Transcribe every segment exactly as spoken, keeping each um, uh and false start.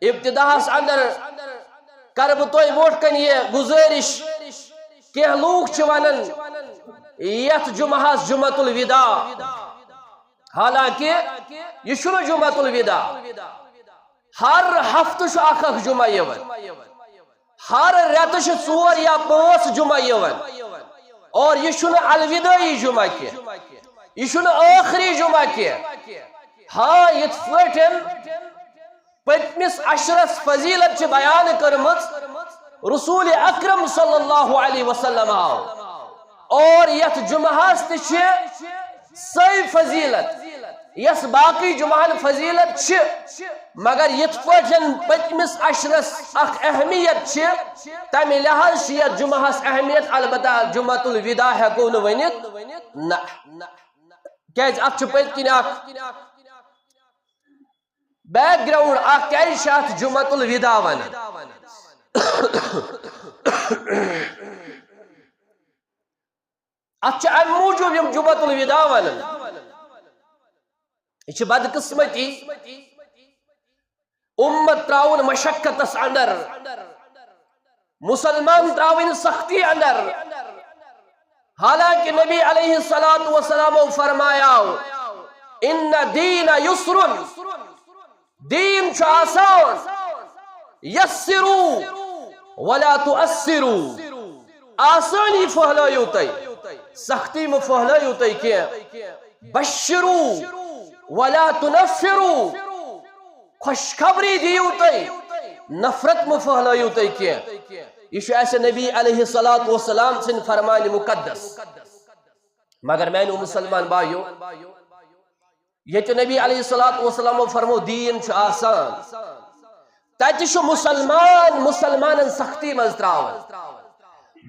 ابتداہس اندر کرٕ بہٕ تۄہہِ برونٛٹھ کنہِ یہِ گُزٲرِش، کینٛہہ لوٗکھ چھِ ونان یتھ جمعہس جمعۃ الوداع، حالانکہ یہِ چھُنہٕ جمعۃ الوداع۔ ہر ہفتہٕ چھُ اکھ اکھ جمعہ یِوان، ہر رٮ۪تہٕ چھِ ژور یا پانٛژھ جمعہ یِوان، اور یہِ چھُنہٕ الودٲعی جمعہ کینٛہہ، یہِ چھُنہٕ ٲخری جمعہ کینٛہہ۔ ہاں، یِتھ پٲٹھۍ پٔتمِس عشرس فضیلت چھِ بیان کٔرمٕژ، رسول اکرم صلی اللہ علیہ وسلم آو، اور یتھ جمعہس تہِ چھِ سۄے فضیلت یس باقی جمعہن فضیلت چھِ، مگر یتھ پٲٹھۍ پٔتمِس عشرس اکھ اہمیت چھِ، تمہِ لحاظ چھِ یتھ جمعہس اہمیت۔ البتہ جمعۃ الوداع ہٮ۪کو نہٕ ؤنِتھ، نہ، کیازِ اتھ چھُ پٔتۍ کِنۍ اکھ بیک گراؤنڈ اکھ، کیازِ چھِ اتھ جمعۃ الوداع ونان؟ اتھ چھِ امہِ موٗجوٗب یِم جمعۃ الوداع ونان۔ یہِ چھِ بدقسمتی، امت تراوُن مشقتس اندر، مسلمان تراوٕنۍ سختی اندر۔ حالانکہ نبی علیہ الصلوۃ والسلام فرمایاو، ان دین یسر، دین چھُ آسان، یسرو ولا تعسرو، آسٲنی پھٔہلٲیِو تُہۍ، سختی مہ پھٔہلٲیِو تُہۍ کینٛہہ۔ بشرو ولا تنفرو، خوشخبری دِیِو تُہۍ، نفرت مہ پھٔہلٲیِو تُہۍ کینٛہہ۔ یہِ چھُ اَسہِ نبی علیہ الصلوۃ والسلام سٕنٛدۍ فرمان مقدس۔ مگر میانیو مسلمان بایو، ییٚتہِ نبی علیہ الصلوۃ والسلامو فرمو دین چھُ آسان، تتہِ چھُ مسلمان مسلمانن سختی منٛز تراوان۔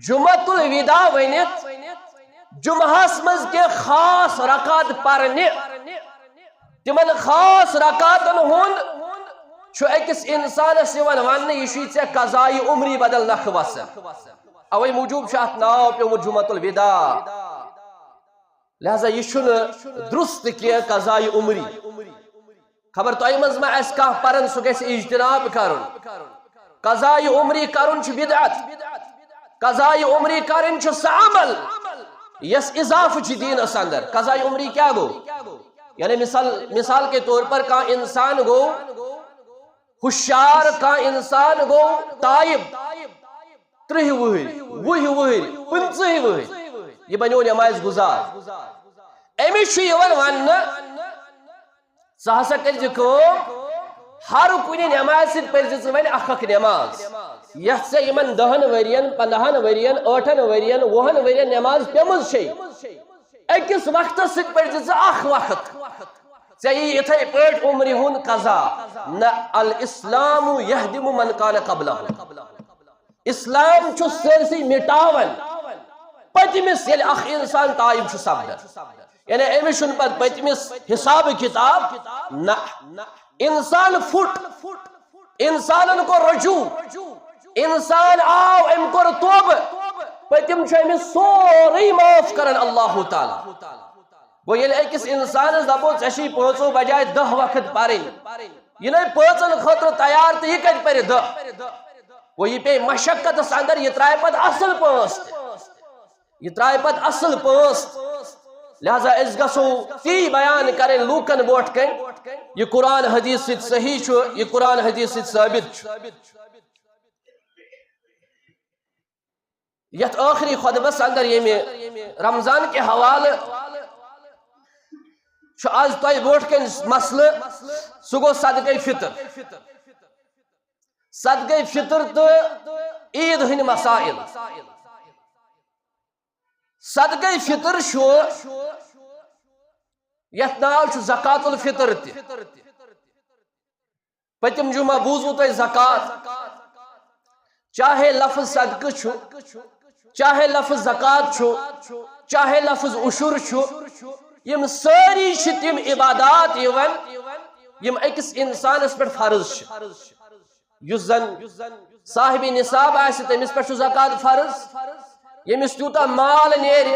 جمعۃ الوداع ؤنِتھ جمعہس منٛز کینٛہہ خاص رکعت پرنہِ، تِمن خاص رکعتن ہُنٛد چھُ أکِس انسانس یِوان وننہٕ، یہِ چھُے ژےٚ قضایہِ عمری بدل نکھٕ وسان۔ اوے موٗجوٗب چھُ اتھ ناو پیومُت جمعۃ الوداع۔ لہذا یہِ چھُنہٕ درست کینٛہہ قضایہِ عمری۔ خبر تۄہہِ منٛز ما آسہِ کانٛہہ پران، سُہ گژھِ اجتناب کرُن۔ قضایہِ عمری کرُن چھُ بدعت۔ قضایہِ عمری کرٕنۍ چھُ سُہ عمل یس اضافہٕ چھُ دینس اندر۔ قضایہِ عمری کیٛاہ گوٚو؟ یعنی مثال، مثال کے طور پر کانٛہہ انسان گوٚو ہوشیار، کانٛہہ انسان گوٚو تائب، ترٕٛہہِ وُہٕرۍ، وُہہِ وُہٕرۍ، پٕنٛژٕہٕے وُہٕرۍ، یہِ بنیو نماز گزار۔ أمِس چھُ یِوان وننہٕ، ژٕ ہسا کٔرۍ زِ کٲم، ہر کُنہِ نمازِ سۭتۍ پٔرۍ زِ ژٕ وۄنۍ اکھ اکھ نماز، یتھ ژےٚ یِمن دہن ؤرین، پندہن ؤرین، ٲٹھن ؤرین، وُہن ؤرین نماز پیمٕژ چھے۔ أکِس وقتس سۭتۍ پٔرۍ زِ ژٕ اکھ وقت، ژےٚ یی یِتھے پٲٹھۍ عمرِ ہُنٛد قضا۔ نہ، الاسلام یہدم من کان قبلہ۔ اسلام چھُ سٲرسٕے مٹاوان پٔتمِس، ییٚلہِ اکھ انسان تائب چھُ سپدان، یعنی أمِس چھُنہٕ پتہٕ پٔتمِس حساب کتاب۔ نہ، انسان پھُٹ، انسانن کوٚر رجوع، انسان آو، أمۍ کوٚر توبہٕ، پٔتِم چھُ أمِس سورُے معاف کران اللہ تعالیٰ۔ گوٚو ییٚلہِ أکِس انسانس دپو، "ژےٚ چھِی پانٛژو بجایہِ دَہ وقت پرٕنۍ"، یہِ نَے پانٛژن خٲطرٕ تیار تہٕ یہِ کتہِ پرِ دَہ؟ گوٚو یہِ پیٚیہِ مشقتس اندر، یہِ ترٛایہِ پتہٕ اصل پانٛژھ تہِ، یہِ ترٛایہِ پتہٕ اصل پانٛژھ۔ لہذا أسۍ گژھو تی بیان کرٕنۍ لوٗکن برونٛٹھ کنہِ، یہِ قرآن حدیث سۭتۍ صحیح چھُ، یہِ قرآن حدیث سۭتۍ ثٲبت چھُ۔ یتھ ٲخری خطبس اندر ییٚمہِ رمضان کہِ حوالہٕ چھُ از تۄہہِ برونٛٹھ کنہِ مسلہٕ، سُہ گوٚو صدقے فطر۔ صدقے فطر تہٕ عید ہٕنٛدۍ مسائل۔ صدقے فطر چھُ، یتھ ناو چھُ زکوۃ الفطر تہِ۔ پٔتِم جمعہ بوٗزوٕ تۄہہِ زکوٰۃ، چاہے لفظ صدقہٕ چھُ، چاہے لفظ زکوٰۃ چھُ، چاہے لفظ عشر چھُ، یِم سٲری چھِ تِم عبادات یِوان یِم أکِس انسانس پٮ۪ٹھ فرض چھِ۔ یُس زن صاحب نصاب آسہِ، تٔمِس پٮ۪ٹھ چھُ زکوٰۃ فرض۔ ییٚمِس تیوٗتاہ مال نیرِ،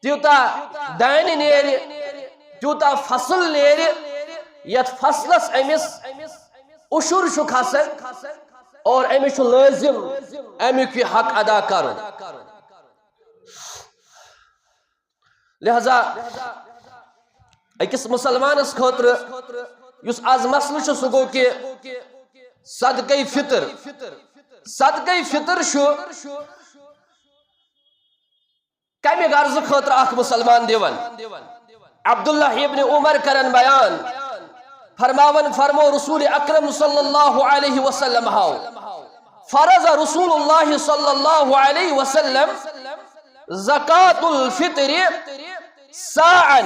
تیوٗتاہ دانہِ نیرِ، تیوٗتاہ فصل نیرِ، یتھ فصلس أمِس عشر چھُ کھسان اور أمِس چھُ لٲزِم اَمیُک یہِ حق ادا کرُن۔ لہذا أکِس مُسلمانَس خٲطرٕ یُس از مسلہٕ چھُ، سُہ گوٚو کہِ صدقے فطر۔ صدقے فطر چھُ کمہِ غرضہٕ خٲطرٕ اکھ مُسلمان دِوان؟ عبداللہ ابن عمر کرن بیان، فرماوان فرمو رسول اکرم صلی اللہ علیہ وسلم ہاو، فرض رسول اللہ صلی اللہ علیہ وسلم زکات الفطر صاعا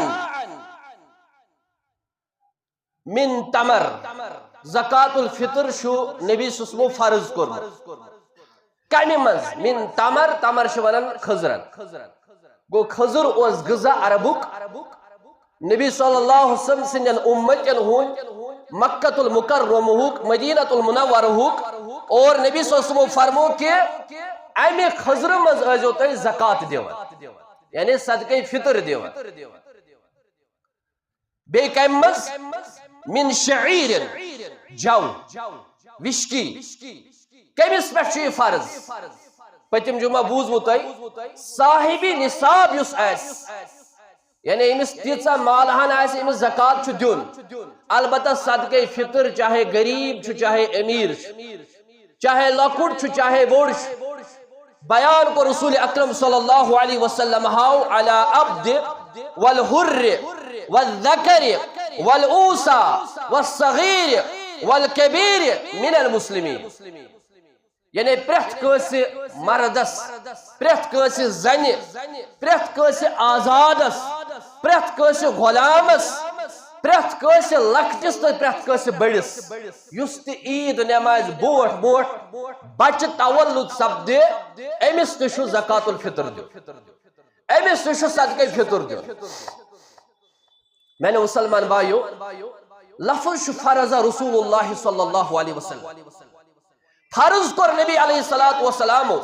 من تمر۔ زکات الفطر چھُ نبی صلی اللہ علیہ وسلمو فرض کوٚرمُت۔ کمہِ منٛز؟ من تمر، تمر چھِ ونان کھٔزرن۔ گوٚو، کھٔزٕر اوس غذا عربُک۔ نبی صلی اللہ علیہ وسلم سٕنٛدٮ۪ن اُمتٮ۪ن ہُنٛد، مکہ المکرمہُک، مدینہ المنورہُک، اور نبی صلی اللہ علیہ وسلمو فرمو کہِ امہِ کھٔزرٕ منٛز ٲسۍزیو تُہۍ زکات دِوان، یعنی صدقے فطر دِوان۔ بیٚیہِ کمہِ منٛز؟ من شعیر، جو، وِشکی۔ کٔمِس پٮ۪ٹھ چھُ یہِ فرض؟ پٔتِم جمعہ بوٗزوٕ تۄہہِ، صاحبِ نصاب یُس آسہِ، یعنی أمِس تیٖژاہ مال ہن آسہِ، أمِس زکات چھُ دیُن۔ البتہ صدقے فطر، چاہے غریب چھُ، چاہے امیر چھُ، چاہے لۄکُٹ چھُ، چاہے بوٚڑ چھُ، بیان کوٚر رسول اکرم صلی اللہ علیہ وسلم ہاو، علی عبد والحر والذکر والانثی والصغیر والکبیر من المسلمین۔ یعنی پرٛٮ۪تھ کٲنٛسہِ مردس، پرٛٮ۪تھ کٲنٛسہِ زنہِ، پرٛٮ۪تھ کٲنٛسہِ آزادس، پرٛٮ۪تھ کٲنٛسہِ غلامس، پرٛٮ۪تھ کٲنٛسہِ لۄکٹِس تہٕ پرٛٮ۪تھ کٲنٛسہِ بٔڑِس، یُس تہِ عیٖد نٮ۪مازِ برونٛٹھ برونٛٹھ بچہِ تولُد سپدِ، أمِس تہِ چھُ زکات الفطر دیُن، أمِس تہِ چھُ صدقے فطر دیُن۔ میانیو مسلمان بایو، لفظ چھُ فرض رسول اللہ صلی اللہ علیہ وسلم۔ فرض کوٚر نبی علیہ الصلوۃ والسلامو،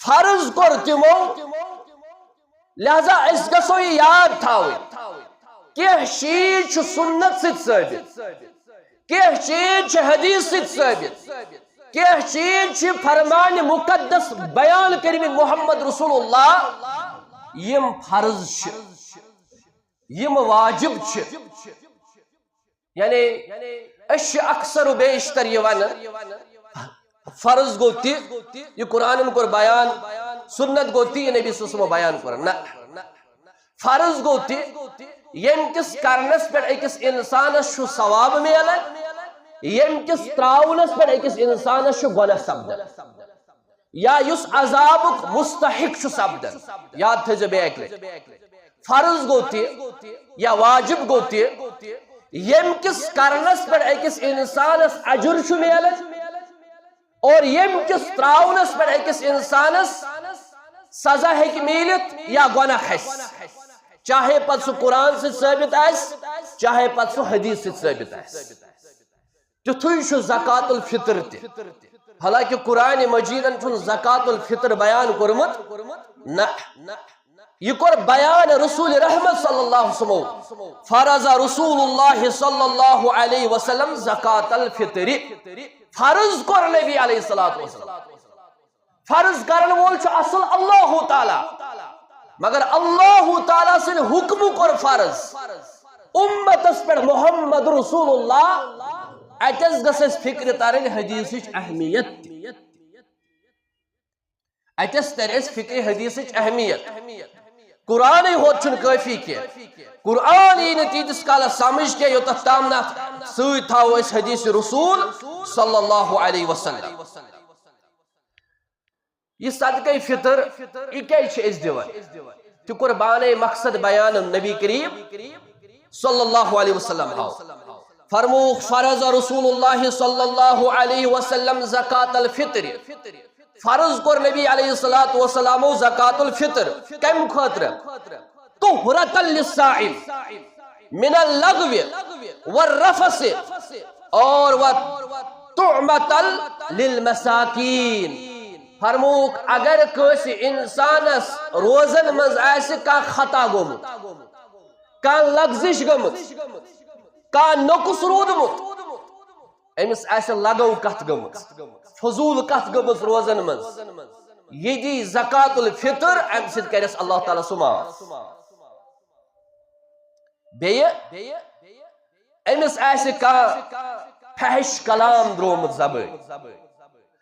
فرض کوٚر تِمو، لہذا أسۍ گژھو یہِ یاد تھاوٕنۍ، کینٛہہ چیٖز چھُ سُنت سۭتۍ ثٲبت، کینٛہہ چیٖز چھِ حدیث سۭتۍ ثٲبت، کینٛہہ چیٖز چھِ فرمان مقدس بیان کٔرمٕتۍ محمد رسول اللہ، یِم فرض چھِ، یِم واجب چھِ۔ یعنی أسۍ چھِ اکثر و بیشتر یہِ ونان، فرض گوٚو تہِ، یہِ قرآنن کوٚر بیان، سُنت گوٚو تہِ، یہِ نبی صلی اللہ علیہ وسلمو بیان کوٚر۔ نہ، فرض گوٚو تہِ، ییٚمہِ کِس کرنس پٮ۪ٹھ أکِس انسانس چھُ ثواب میلان، ییٚمہِ کِس تراونس پٮ۪ٹھ أکِس انسانس چھُ گۄناہ سپدان۔ یا یُس عذابُک مستحق چھُ سپدان۔ یاد تھٲیزیو بیٚیہِ اَکہِ لَٹہِ، فرض گوٚو تہِ یا واجب گوٚو تہِ، ییٚمہِ کِس کرنس پٮ۪ٹھ أکِس انسانس اجر چھُ میلان اور ییٚمہِ کِس تراونس پٮ۪ٹھ أکِس انسانس سزا ہیٚکہِ میٖلِتھ یا گۄناہ کھسہِ، چاہے پتہٕ سُہ قرآن سۭتۍ ثٲبت آسہِ، چاہے پتہٕ سُہ حدیث سۭتۍ ثٲبت آسہِ۔ تیُتھُے چھُ زکات الفطر تہِ۔ حالانکہ قرآن مجیدن چھُنہٕ زکات الفطر بیان کوٚرمُت۔ نہ، یہِ کوٚر بیان رسول رحمت صلی اللہ علیہ وسلم۔ فرض رسول اللہ صلی اللہ علیہ وسلم زکات الفطر۔ فرض کوٚر نبی علیہ الصلوۃ والسلام۔ فرض کرن وول چھُ اصل اللہ تعالیٰ، مگر اللہ تعالیٰ سٕنٛدِ حکمہٕ کوٚر فرض امتس پٮ۪ٹھ محمد رسول اللہ۔ اتٮ۪س گٔژھ اَسہِ فکرِ ترٕنۍ حدیثٕچ اہمیت تہِ۔ اتٮ۪س ترِ اَسہِ فکرِ حدیثٕچ اہمیت۔ قرآنٕے ہوت چھُنہٕ کٲفی کینٛہہ۔ قرآن یی نہٕ تیٖتِس کالس سمجھ کینٛہہ، یوٚتتھ تام نہٕ اتھ سۭتۍ تھاوو أسۍ حدیث رسول صلی اللہ علیہ وسلم۔ یہِ صدقے فطر، یہِ کیازِ چھِ أسۍ دِوان؟ تہِ کوٚر بانے مقصد بیان نبی کریم صلی اللہ علیہ وسلم ہاو۔ فرمووُکھ، فرض رسول اللہ صلی اللہ علیہ وسلم زکات الفطر۔ فرض کوٚر نبی علیہ الصلوۃ والسلامو زکات الفطر۔ کمہِ خٲطرٕ؟ طہرة للصائم من اللغو والرفث اور وطعمة للمساکین۔ فرمووُکھ، اگر کٲنٛسہِ انسانس روزن منٛز آسہِ کانٛہہ خطا گوٚمُت، کانٛہہ لغزش گٔمٕژ، کانٛہہ نۄقص روٗدمُت، أمِس آسہِ لغو کتھ گٔمٕژ، فضوٗل کتھ گٔمٕژ روزن منٛز، یہِ دی زکات الفطر، امہِ سۭتۍ کرٮ۪س اللہ تعالیٰ سُہ معاف۔ بیٚیہِ أمِس آسہِ کانٛہہ فحش کلام درٛومُت زبٲنۍ،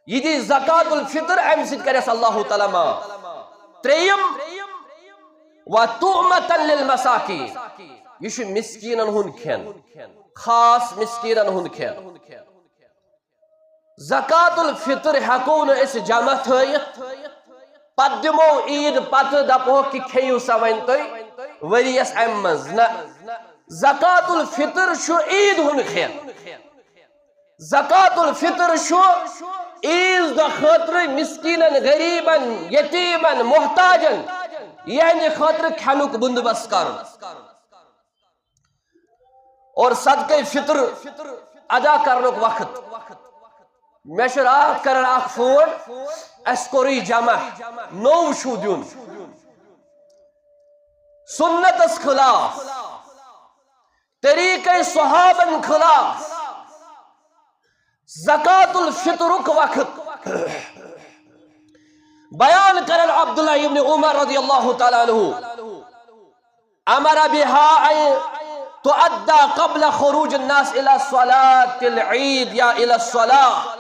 یہِ دی زکات الفطر، امہِ سۭتۍ کرٮ۪س اللہ تعالیٰ معاف۔ ترٛیٚیِم، وطعمة للمساکین، یہِ چھُ مسکیٖنن ہُنٛد کھٮ۪ن، خاص مسکیٖنن ہُنٛد کھٮ۪ن۔ زکات الفطر ہٮ۪کو نہٕ أسۍ جمع تھٲیِتھ، پتہٕ دِمو عیٖد پتہٕ، دپہوکھ کہِ کھیٚیِو سا وۄنۍ تُہۍ ؤریَس امہِ منٛز۔ نہ، زکات الفطر چھُ عیٖد ہُنٛد کھٮ۪ن۔ زکات الفطر چھُ عیٖذ دۄہ خٲطرٕ مسکیٖنن، غریٖبن، یتیٖمن، محتاجن، یِہنٛدِ خٲطرٕ کھٮ۪نُک بندوبست کرُن۔ اور صدقہ فطر ادا کرنُک وقت۔ مےٚ چھُ راتھ کران اکھ فون، اسہِ کوٚرُے جمع، نوٚو چھُو دیُن۔ سنتس خلاف، طریقہ صحابن خلاف، زکات الفطرک وقت۔ بیان کرن عبداللہ ابن عمر رضی اللہ تعالیٰ عنہ، امر بها ان تؤدى قبل خروج الناس الى صلاة العيد یا الى الصلاة۔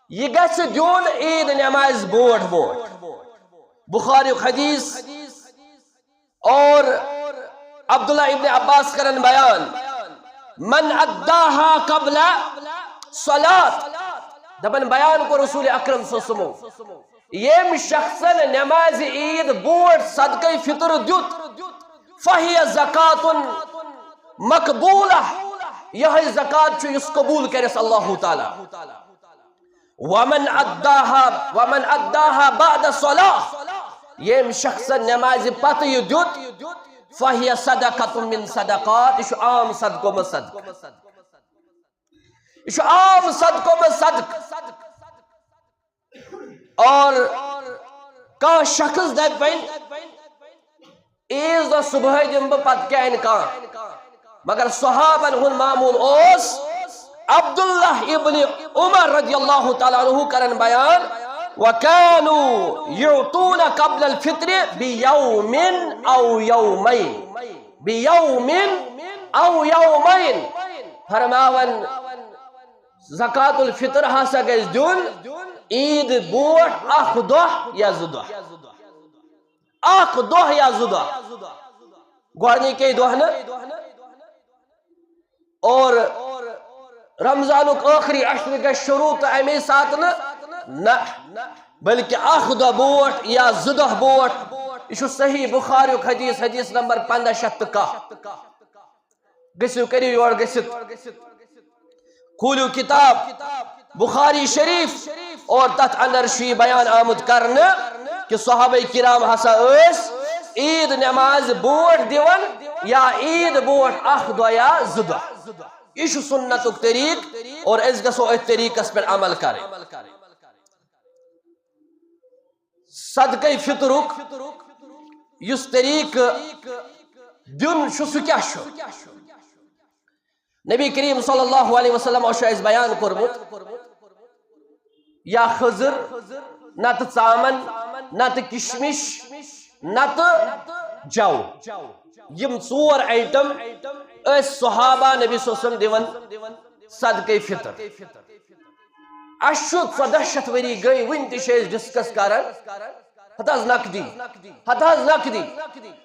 یہِ گژھِ دیُن عیٖد نمازِ برونٛٹھ برونٛٹھ۔ بخاری حدیث۔ اور عبداللہ ابن عباس کرن بیان، من اداها قبل صلاة، دپن بیان کو رسول اکرم صلی اللہ علیہ وسلم، ییٚمۍ شخصن نمازِ عیٖد برونٛٹھ صدقہ فطر دیُت، فہی زکات مقبولہ، یہے زکات چھُ یُس قبول کرٮ۪س اللہ تعالیٰ۔ ومن اداها، ومن اداها بعد الصلاة، ییٚمۍ شخصن نمازِ پتہٕ یہِ دیُت، فہی صدقة من صدقات، یہِ چھُ عام صدقو منٛز صدقہٕ۔ یہِ چھُ عام صدقو منٛز صدقہٕ۔ اور کانٛہہ شخص دپہِ وۄنۍ، عیٖذ دۄہ صبحٲے دِمہٕ بہٕ پتہٕ کیٛاہ انہِ کانٛہہ؟ مگر صحابن ہُنٛد معمول اوس، عبداللہ ابن عمر رضی اللہ تعالیٰ عنہ کرن بیان، وكانوا يعطون قبل الفطر بيوم او يومين، بيوم او يومين، فرماون، زکات الفطر ہسا گژھِ دیُن عیٖد برونٛٹھ اکھ دۄہ یا زٕ دۄہ۔ اکھ دۄہ یا زٕ دۄہ۔ گۄڈنِکے دۄہ نہٕ۔ اور رمضانُک ٲخری عشرٕ گژھِ شروع تہٕ اَمے ساتہٕ نہٕ۔ نہ، بلکہِ اکھ دۄہ برونٛٹھ یا زٕ دۄہ برونٛٹھ۔ یہِ چھُ صحیح بخاریُک حدیث، حدیث نمبر پنٛداہ شیٚتھ تہٕ کاہ۔ گٔژھِو، کٔرِو یور گٔژھِتھ، کھوٗلِو کِتاب بخاری شریف، اور تَتھ اندر چھُ یہِ بیان آمُت کرنہٕ کہِ صحابہ کرام ہسا ٲسۍ عیٖد نماز برونٛٹھ دِوان یا عیٖد برونٛٹھ اکھ دۄہ یا زٕ دۄہ۔ یہِ چھُ سُنتُک طریٖقہٕ، اور أسۍ گژھو أتھۍ طریٖقس پٮ۪ٹھ عمل کرٕنۍ۔ صدقہ فطرُک یُس طریٖقہٕ دیُن چھُ، سُہ کیٛاہ چھُ؟ نبی کریم صلی اللہ علیہ وسلم چھُ اَسہِ بیان کوٚرمُت، یا خٔزٕر، نتہٕ ژامن، نتہٕ کشمش، نتہٕ جو۔ یِم ژور item ٲسۍ صحابہ نبی صلی اللہ علیہ وسلم دِوان صدقہ فطر۔ اَسہِ چھُ ژۄداہ شیٚتھ ؤری گٔے، وُنہِ تہِ چھِ أسۍ discuss کران، ہتہٕ حظ نقدی، ہتہٕ حظ نقدی،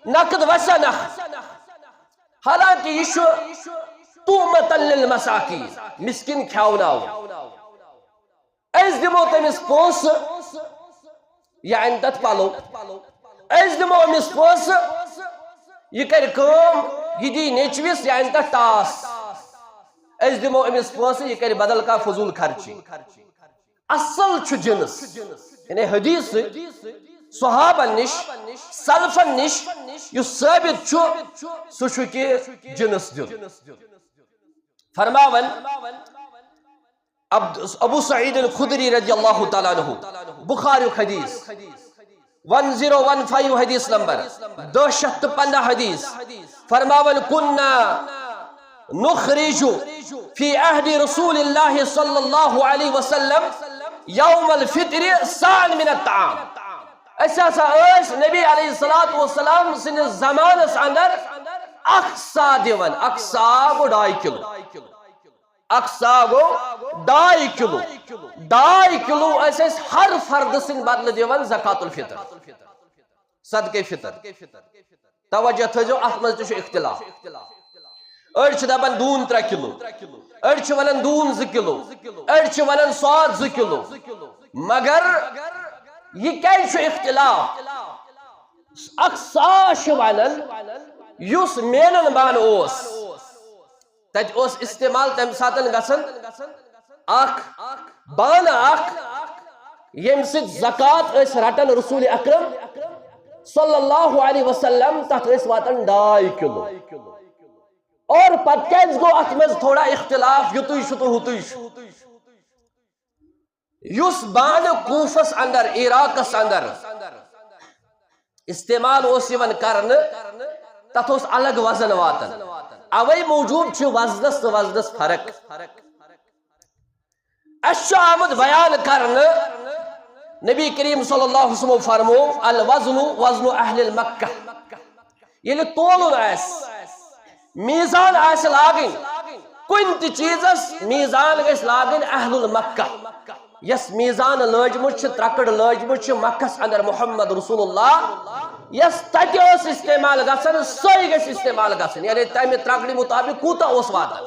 نقد وسا نقد۔ حالانکہ یہِ چھُ طعمة للمساکین، مسکین کھیاوناوُن۔ أسۍ دِمو تٔمِس پونٛسہٕ، یہِ اَنہِ تَتھ پَلو۔ أسۍ دِمو أمِس پونٛسہٕ، یہِ کَرِ کٲم، یہِ دی نیٚچوِس، یہِ اَنہِ تَتھ ٹاس۔ أسۍ دِمو أمِس پونٛسہٕ، یہِ کَرِ بدل کانٛہہ فضوٗل خرچی۔ اصل چھُ جنس، یعنی حدیث سۭتۍ صحابن نِش، سلفن نِش یُس ثٲبت چھُ، سُہ چھُ کہِ جنس دیُن۔ فرماوان عبد-، ابو سعید الخدری رضی اللہ تعالیٰ عنہ، بخاریُک حدیث، one zero one five حدیث نمبر، دہ شیٚتھ تہٕ پنٛداہ حدیث، فرماوان، كنا نخرج فی عہد رسول اللہ صلی اللہ علیہ وسلم یوم الفطر صاعا من الطعام۔ أسۍ ہسا ٲسۍ نبی علیہ الصلوۃ والسلام سٕنٛدِس زمانس اندر اکھ صاع دِوان، اکھ صاع گوٚو ڈاے کلو، اکھ صاع گوٚو ڈاے کلو، ڈاے کلو ٲسۍ أسۍ ہر فرد سٕنٛدِ بدلہٕ دِوان زکات الفطر، صدقہ فطر۔ توجہ تھٲیزیو، اتھ منٛز تہِ چھُ اختلاف۔ أڑۍ چھِ دپان دوٗن ترٛےٚ کلو، أڑۍ چھِ ونان دوٗن زٕ کلو، أڑۍ چھِ ونان سواد زٕ کلو۔ مگر یہِ کیازِ چھُ اختلاف؟ اکھ صاع چھِ ونان یُس مینن بانہٕ اوس، تتہِ اوس استعمال تمہِ ساتن گژھان اکھ بانہٕ اکھ، ییٚمہِ سۭتۍ زکات ٲسۍ رٹان رسول اکرم صلی اللہ علیہ وسلم، تتھ ٲسۍ واتان ڈاے کلو۔ اور پتہٕ کیازِ گوٚو اتھ منٛز تھوڑا اختلاف، یُتُے چھُ تہٕ ہُتُے چھُ؟ یُس بانہٕ کوفس اندر، عراقس اندر استعمال اوس یِوان کرنہٕ، تتھ اوس الگ وزن واتان۔ اوے موٗجوٗب چھِ وزنس تہٕ وزنس فرق۔ اسہِ چھُ آمُت بیان کرنہٕ، نبی کریم صلی اللہ علیہ وسلم فرمو، "الوزن وزن اہل مکہ"۔ ییٚلہِ تولُن آسہِ، میزان آسہِ لاگٕنۍ، کُنہِ تہِ چیٖزس میزان گژھِ لاگٕنۍ اہل مکہ۔ یس میزان لٲجمٕژ چھِ، ترکڑ لٲجمٕژ چھِ مکس اندر محمد رسول اللہ، یس تتہِ ٲس استعمال گژھان، سۄے گژھِ استعمال گژھٕنۍ۔ یعنی تمہِ ترکڑِ مطابق کوٗتاہ اوس واتان۔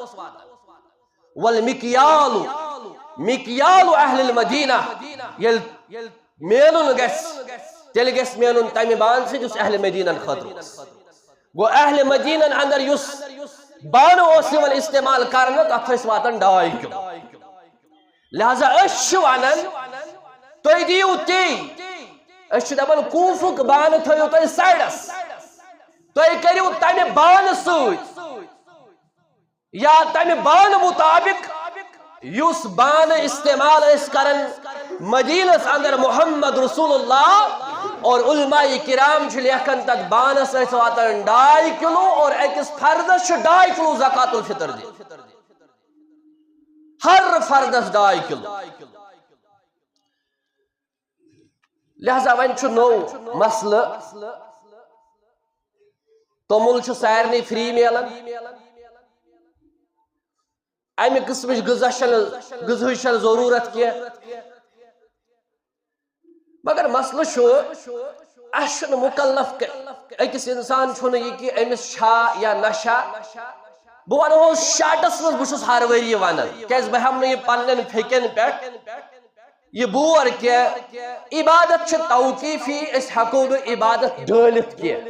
والمکیال، مکیال اہل المدینہ، ییٚلہِ مینُن گژھِ، تیٚلہِ گژھِ مینُن تمہِ بانہٕ سۭتۍ یُس اہل مدینن خٲطرٕ اوس۔ گوٚو اہل مدینن اندر یُس بانہٕ اوس یِوان استعمال کرنہٕ، تتھ ٲسۍ واتان ڈاے کلو۔ لہذا أسۍ چھِ ونان، تُہۍ دِیِو تی، أسۍ چھِ دپان کوٗفُک بانہٕ تھٲیِو تُہۍ سایڈس، تُہۍ کٔرِو تمہِ بانہٕ سۭتۍ یا تمہِ بانہٕ مطابق یُس بانہٕ استعمال ٲسۍ کران مدینس اندر محمد رسول اللہ، اور علماء کرام چھِ لیکھان تتھ بانس ٲسۍ واتان ڈاے کلو اور أکِس فردس چھُ ڈاے کلو زکات الفطر دِنۍ، ہر فردس ڈاے کلو۔ لہذا وۄنۍ چھُ نوٚو مسلہٕ، توٚمُل چھُ سارنٕے فری میلان، امہِ قٕسمٕچ غذا چھنہٕ، غذہٕچ چھنہٕ ضروٗرت کینٛہہ۔ مگر مسلہٕ چھُ، اسہِ چھُنہٕ مُکلف کٔ-، أکِس انسان چھُنہٕ یہِ کہِ أمِس چھا یا نہ چھا۔ بہٕ ونہو شاٹس منٛز، بہٕ چھُس ہر ؤری ونان، کیازِ بہٕ ہٮ۪مہٕ نہٕ یہِ پننٮ۪ن پھیٚکٮ۪ن پٮ۪ٹھ یہِ بور کینٛہہ۔ عبادت چھِ توقیفی، أسۍ ہٮ۪کو نہٕ عبادت ڈٲلِتھ کینٛہہ۔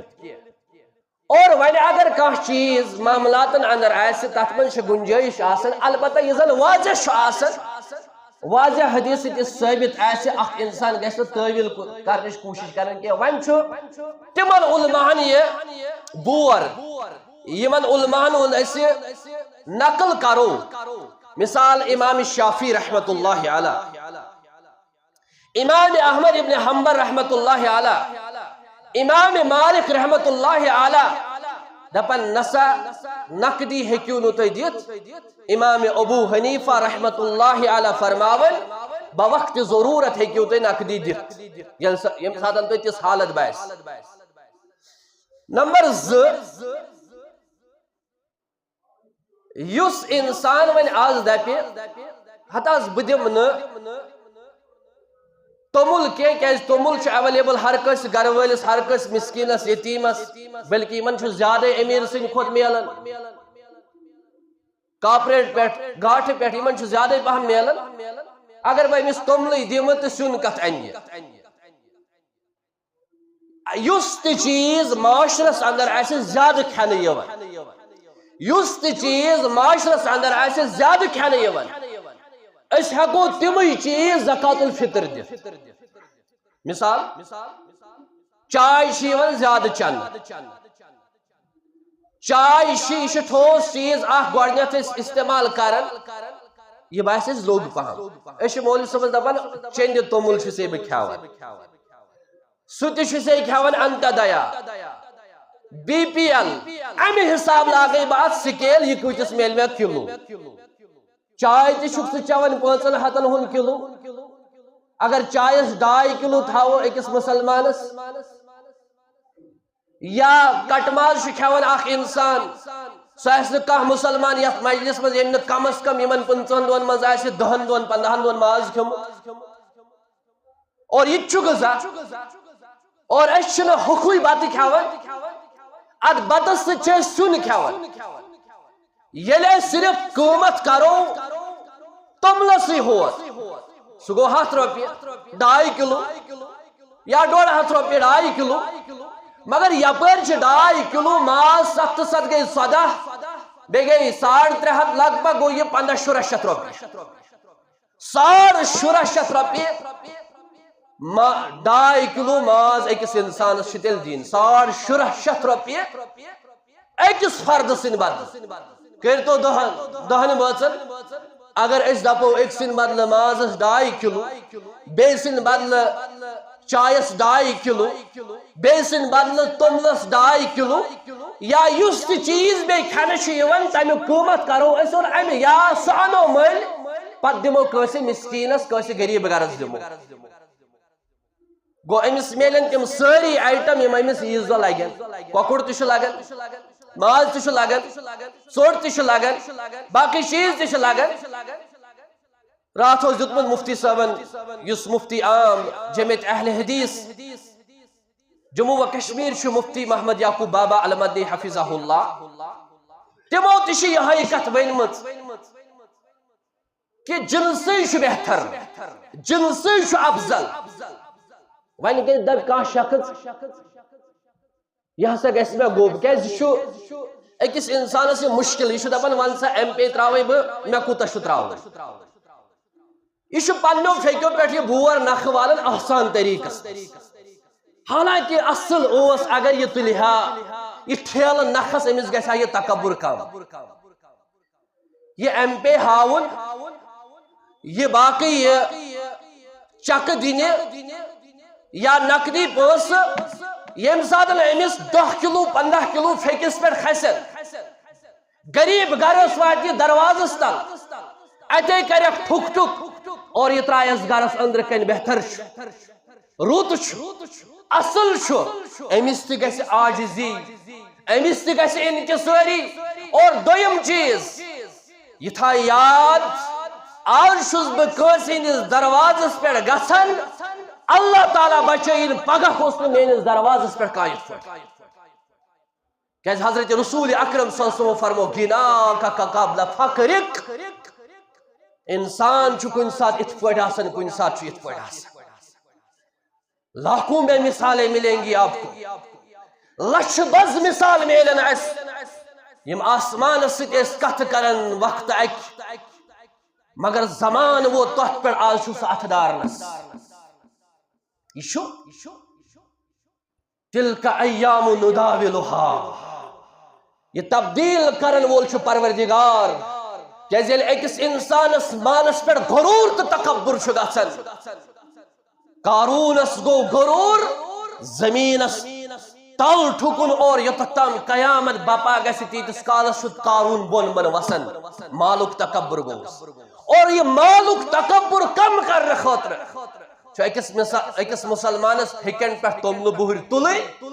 اور وۄنۍ اگر کانٛہہ چیٖز معاملاتن اندر آسہِ، تتھ منٛز چھِ گنجٲیش آسان، البتہ یہِ زن واضح چھُ آسان، واضح حدیث سۭتۍ ثٲبت آسہِ، اکھ انسان گژھِ نہٕ تٲویل کو-، کرنٕچ کوٗشش کرٕنۍ کینٛہہ۔ وۄنۍ چھُ تِمن علماہن یہِ بور، یِمن علماہن ہُنٛد أسۍ نقل کرو، مثال امام شافعی رحمۃ اللہ علیہ، امام احمد ابن حنبل رحمۃ اللہ علیہ، امام مالک رحمۃ اللہ علیہ، دپان نسا نقدی ہیٚکِو نہٕ تُہۍ دِتھ۔ امام ابو حنیفہ رحمۃ اللہ علیہ فرماوان، بوقت ضرورت ہیٚکِو تُہۍ نقدی دِتھ، ییٚلہِ سا-، ییٚمہِ ساتہٕ تۄہہِ تِژھ حالت باسہِ۔ نمبر زٕ، یُس انسان وۄنۍ آز دپہِ، ہتہٕ حظ بہٕ دِمہٕ نہٕ توٚمُل کینٛہہ، کیازِ توٚمُل چھُ اویلیبل ہر کٲنٛسہِ گرٕ وٲلِس، ہر کٲنٛسہِ مسکیٖنس، یتیٖمس، بلکہِ یِمن چھُ زیادے امیر سٕنٛدِ کھۄتہٕ میلان۔ کارپوریٹ پٮ۪ٹھ، گاٹھٕ پٮ۪ٹھ، یِمن چھُ زیادے پہم میلان۔ اگر بہٕ أمِس توٚملٕے دِمہٕ تہٕ سیُن کتھ انہِ؟ یُس تہِ چیٖز معاشرس اندر آسہِ زیادٕ کھٮ۪نہٕ یِوان، یُس تہِ چیٖز معاشرس اندر آسہِ زیادٕ کھٮ۪نہٕ یِوان، أسۍ ہٮ۪کو تِمٕے چیٖز زکات الفطر دِتھ۔ مثال، چاے چھِ یِوان زیادٕ چٮ۪نہٕ، چاے چھِ، یہِ چھِ ٹھوس چیٖز اکھ، گۄڈٕنٮ۪تھ أسۍ استعمال کران، یہِ باسہِ اَسہِ لوٚگ پہم۔ أسۍ چھِ مولوی صٲبس دپان، چیٚنٛدِ توٚمُل چھُسے بہٕ کھٮ۪وان۔ سُہ تہِ چھُ سے کھٮ۪وان انتدیا۔ بی پی ایل، امہِ حساب لاگے بہٕ اتھ سکیل، یہِ کۭتِس میلہِ مےٚ کِلوٗ۔ چاے تہِ چھُکھ ژٕ چٮ۪وان پانٛژن ہتن ہُنٛد کِلوٗ۔ اگر چایس ڈاے کِلوٗ تھاوو أکِس مُسلمانس، یا کٹہٕ ماز چھُ کھٮ۪وان اکھ انسان، سُہ آسہِ نہٕ کانٛہہ مُسلمان یتھ مجلس منٛز ییٚمۍ نہٕ کم از کم یِمن پٕنٛژٕہن دۄہن منٛز آسہِ دہن دۄہن، پنٛدہن دۄہن ماز کھیوٚمُت۔ اور یہِ تہِ چھُ غذا۔ اور أسۍ چھِنہٕ ہُکُے بتہٕ کھٮ۪وان، اتھ بتس سۭتۍ چھِ أسۍ سیُن کھٮ۪وان۔ ییٚلہِ أسۍ صرف قۭمتھ کرو توٚملسٕے ہوت، سُہ گوٚو ہتھ رۄپیہِ، ڈاے کِلوٗ یا ڈۄڈ ہتھ رۄپیہِ ڈاے کِلوٗ۔ مگر یپٲرۍ چھِ ڈاے کِلوٗ ماز، ستھ تہٕ ستھ گٔے ژۄداہ، بیٚیہِ گٔے ساڑ ترٛےٚ ہتھ، لگ بگ گوٚو یہِ پنٛداہ شُراہ شتھ رۄپیہِ۔ ساڑ شُراہ شتھ رۄپیہِ ما-، ڈاے کِلوٗ ماز أکِس اِنسانَس چھِ تیٚلہِ دِنۍ۔ ساڑ شُراہ شتھ رۄپیہِ أکِس فردٕ سٕنٛدِ بدلہٕ۔ کٔرۍتو دَہَن، دَہَن بٲژَن۔ اگر أسۍ دَپو أکۍ سٕنٛدِ بدلہٕ مازَس ڈاے کِلوٗ، بیٚیہِ سٕنٛدِ بدلہٕ چایَس ڈاے کِلوٗ، بیٚیہِ سٕنٛدِ بدلہٕ توٚملَس ڈاے کِلوٗ، یا یُس تہِ چیٖز بیٚیہِ کھٮ۪نہٕ چھُ یِوان، تَمیُک قۭمَتھ کَرو أسۍ اور اَمہِ یا سُہ اَنو مٔلۍ، پَتہٕ دِمو کٲنٛسہِ مِسکیٖنَس، کٲنٛسہِ غریٖب گَرَس دِمو۔ گوٚو أمِس میلن تِم سٲری آیٹم یِم أمِس عیٖذ دۄہ لگن۔ کۄکُر تہِ چھُ لگان، ماز تہِ چھُ لگان، ژوٚٹ تہِ چھِ لگان، باقٕے چیٖز تہِ چھِ لگان۔ راتھ اوس دیُتمُت مُفتی صٲبن، یُس مُفتی عام جمعیت اہل حدیث جموں و کشمیر چھُ، مُفتی محمد یعقوب بابا المدنی حفظہ اللہ، تِمو تہِ چھِ یِہے کتھ ؤنمٕژ کہِ جنسٕے چھُ بہتر، جنسٕے چھُ افضل۔ وۄنۍ گژھِ دَپہِ کانٛہہ شخص، یہِ ہسا گژھِ مےٚ گوٚب، کیٛازِ یہِ چھُ أکِس اِنسانَس یہِ مُشکِل، یہِ چھُ دَپان، "وَن سا، ایم پے ترٛاوَے بہٕ، مےٚ کوٗتاہ چھُ ترٛاوُن؟" یہِ چھُ پنٛنیو پھیٚکیو پٮ۪ٹھ یہِ بور نَکھٕ والان آسان طریٖقَس۔ حالانکہ اصل اوس اگر یہِ تُلہِ ہا، یہِ ٹھیلہٕ نکھس، أمِس گژھِ ہا یہِ تکبر کم۔ یہِ ایم پے ہاوُن، یہِ باقٕے یہِ چکہٕ دِنہِ یا نقدی پونٛسہٕ، ییٚمہِ ساتہٕ أمِس دَہ کِلوٗ، پنٛداہ کِلوٗ پھیٚکِس پٮ۪ٹھ کھسن، غریب گرس واتہِ دروازس تل، اتے کرکھ ٹھُک ٹھُک اور یہِ ترایس گرس أنٛدرٕ کنہِ، بہتر چھُ، رُت چھُ، اصل چھُ۔ أمِس تہِ گژھِ عاجزی، أمِس تہِ گژھِ انکسٲری۔ اور دوٚیِم چیٖز، یہِ تھاو یاد، آز چھُس بہٕ کٲنٛسہِ ہٕنٛدِس دروازس پٮ۪ٹھ گژھان، اللہ تعالیٰ بچٲیِن، پگاہ گوٚژھ نہٕ میٲنِس دروازس پٮ۪ٹھ کانٛہہ یِتھ پٲٹھۍ۔ کیازِ حضرت رسول اکرم صلی اللہ علیہ وسلم فرمو، "غناک قبل فقرک"۔ انسان چھُ کُنہِ ساتہٕ یِتھ پٲٹھۍ آسان، کُنہِ ساتہٕ چھُ یِتھ پٲٹھۍ آسان۔ لاکھوں میں مثالیں ملیں گی آپ کو۔ لچھ بز مثال میلن اَسہِ، یِم آسمانس سۭتۍ ٲسۍ کتھ کران وقتہٕ اکہِ، مگر زمانہٕ ووت تتھ پٮ۪ٹھ، آز چھُ سُہ اتھٕ دارنس۔ یہِ چھُ تلک ایام نداولها۔ یہِ تبدیل کرن وول چھُ پروردگار۔ کیازِ ییٚلہِ أکِس انسانس مالس پٮ۪ٹھ غرور تہٕ تکبر چھُ گژھان، قارونس گوٚو غرور، زمینس تل ٹھُکُن اور یوٚتتھ تام قیامت بپا گژھِ، تیٖتِس کالس چھُ قارون بۄن بۄن وسان، مالُک تکبر گوٚوس۔ اور یہِ مالُک تکبر کم کرنہٕ خٲطرٕ چھُ أکِس مِسا-، أکِس مُسلمانس پھیٚکٮ۪ن پٮ۪ٹھ توٚملہٕ بُہٕرۍ تُلٕنۍ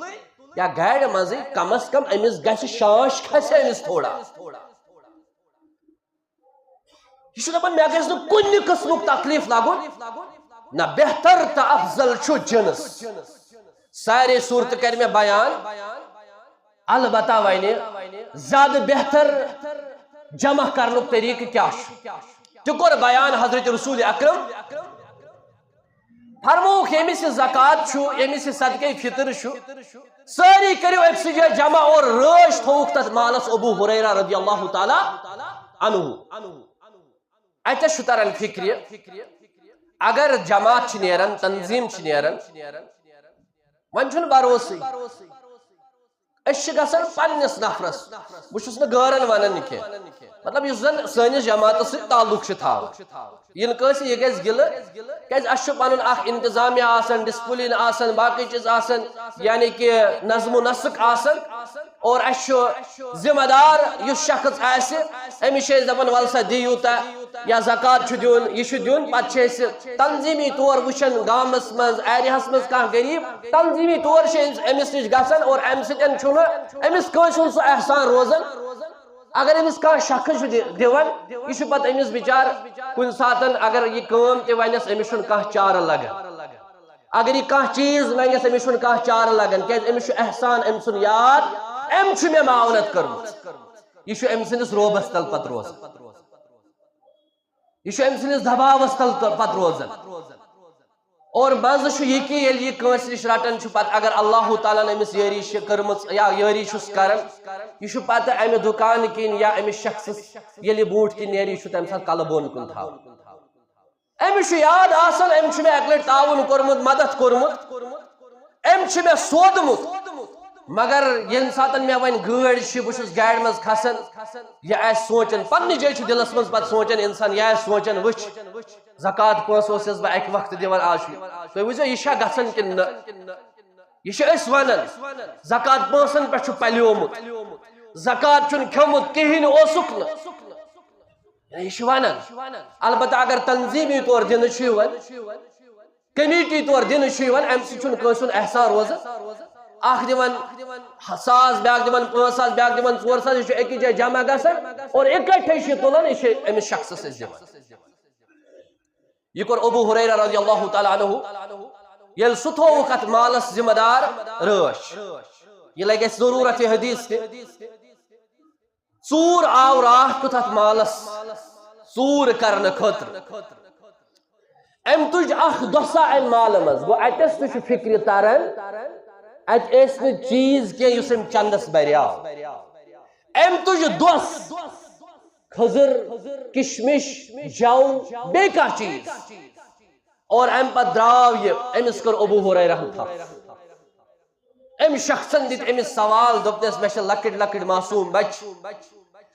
یا گاڑِ منٛزٕے، کم از کم أمِس گژھِ شانش کھسہِ أمِس تھوڑا۔ یہِ چھُ دَپان، مےٚ گژھِ نہٕ کُنہِ قٕسمُک تکلیٖف لَگُن۔ نہ، بہتر تہٕ افضل چھُ جنس۔ سارے صوٗرتہٕ کَرِ مےٚ بیان، البتہ وۄنۍ زیادٕ بہتر جمع کرنُک طریٖقہٕ کیٛاہ چھُ؟ تہِ کوٚر بیان حضرت رسول اکرم۔ فرمووُکھ، ییٚمِس یہِ زکوٰۃ چھُ، ییٚمِس یہِ صدقے فطر چھُ، سٲری کٔرِو أکسٕے جایہِ جمع اور رٲچھ تھووُکھ تتھ مالس ابو ہریرہ رضی اللہ تعالیٰ عنہ۔ اتٮ۪س چھُ تران فکرِ، اگر جماعت چھِ نیران، تنظیم چھِ نیران، وۄنۍ چھُنہٕ بھروسٕے۔ أسۍ چھِ گژھان پننِس نفرس، بہٕ چھُس نہٕ غٲرن ونان یہِ کینٛہہ، مطلب، یُس زن سٲنِس جماعتس سۭتۍ تعلق چھُ تھاوان، یِنہٕ کٲنٛسہِ یہِ گژھِ گِلہٕ، کیازِ اَسہِ چھُ پنُن اکھ انتظامیہ آسان، ڈسپلین آسان، باقٕے چیٖز آسان، یعنی کہِ نظم و نسق آسان، اور اَسہِ چھُ ذمہ دار یُس شخص آسہِ، أمِس چھِ أسۍ دپان، "ولہٕ سا دِ یوٗتاہ"، یا زکوٰۃ چھُ دیُن، یہِ چھُ دیُن، پتہٕ چھِ أسۍ تنظیٖمی طور وٕچھان گامس منٛز، ایریاہس منٛز کانٛہہ غریٖب، تنظیٖمی طور چھِ أمِس، أمِس نِش گژھان اور اَمہِ سۭتۍ چھُنہٕ أمِس کٲنٛسہِ ہُنٛد سُہ احسان روزان۔ اگر أمِس کانٛہہ شخص چھُ دِ-، دِوان، یہِ چھُ پتہٕ أمِس بِچار کُنہِ ساتن اگر یہِ کٲم تہِ ونٮ۪س، أمِس چھُنہٕ کانٛہہ چارٕ لگان۔ اگر یہِ کانٛہہ چیٖز ونٮ۪س، أمِس چھُنہٕ کانٛہہ چارٕ لگان، کیازِ أمِس چھُ احسان أمۍ سُنٛد یاد، أمۍ چھُ مےٚ معاونت کٔرمٕژ۔ یہِ چھُ أمۍ سٕنٛدِس رۄبس تل پتہٕ روزان۔ یہِ چھُ أمۍ سٕنٛدِس دباوس تل تہٕ پتہٕ روزان۔ اور مزٕ چھُ یہِ کہِ ییٚلہِ یہِ کٲنٛسہِ نِش رٹان چھُ، پتہٕ اگر اللہ تعالیٰ ہن أمِس یٲری چھِ کٔرمٕژ یا یٲری چھُس کران، یہِ چھُ پتہٕ امہِ دُکان کِنۍ یا أمِس شخصس ییٚلہِ یہِ بوٗٹھ کِنۍ نیرِ، یہِ چھُ تمہِ ساتہٕ کلہٕ بۄن کُن تھاوان۔ أمِس چھُ یاد آسان، أمۍ چھُ مےٚ اکہِ لٹہِ تعاوُن کوٚرمُت، مدد کوٚرمُت، أمۍ چھُ مےٚ سوٗدمُت۔ مگر ییٚمہِ ساتہٕ مےٚ وۄنۍ گٲڑۍ چھِ، بہٕ چھُس گاڑِ منٛز کھسان، یہِ آسہِ سونٛچان، پننہِ جایہِ چھُ دِلس منٛز پتہٕ سونٛچان انسان، یہِ آسہِ سونٛچان، وٕچھ، زکوٰۃ پونٛسہٕ اوسُس بہٕ اکہِ وقتہٕ دِوان، آز چھُ۔ تُہۍ وٕچھزیو، یہِ چھا گژھان کِنہٕ نہ؟ یہِ چھِ أسۍ ونان، زکوٰۃ پونٛسن پٮ۪ٹھ چھُ پلیومُت، زکوٰۃ چھُنہٕ کھیوٚمُت کِہیٖنۍ، اوسُکھ نہٕ۔ یہِ چھِ ونان۔ البتہ اگر تنظیٖمی طور دِنہٕ چھُ یِوان، کمیٹی طور دِنہٕ چھُ یِوان، اَمہِ سۭتۍ چھُنہٕ کٲنٛسہِ ہُنٛد احسان روزان۔ اکھ دِوان ساس، بیٛاکھ دِوان پانٛژھ ساس، بیٛاکھ دِوان ژور ساس، یہِ چھُ أکِس جایہِ جمع گژھان اور اِکٹھے چھِ یہِ تُلان، یہِ چھِ أمِس شخصس أسۍ دِوان۔ یہِ کوٚر ابو ہریرہ رضی اللہ تعالیٰ عنہ، ییٚلہِ سُہ تھووُکھ اتھ مالس ذمہ دار رٲچھ، یہِ لگہِ اَسہِ ضروٗرت یہِ حدیث تہِ۔ ژوٗر آو راتھ کیُتھ اتھ مالس، ژوٗر کرنہٕ خٲطرٕ۔ أمۍ تُج اکھ دۄسا امہِ مالہٕ منٛز۔ گوٚو، اتٮ۪س تہِ چھُ فکرِ تران، اتہِ ٲسۍ نہٕ چیٖز کینٛہہ یُس أمۍ چندس بریاو۔ أمۍ تُج دۄس، کھٔزٕر، کشمش، جَو، بیٚیہِ کانٛہہ چیٖز۔ اور امہِ پتہٕ درٛاو یہِ، أمِس کٔر ابو ہریرہن تھپھ۔ أمۍ شخصن دِتۍ أمِس سوال، دوٚپنس، "مےٚ چھِ لۄکٕٹۍ لۄکٕٹۍ معصوم بچہِ،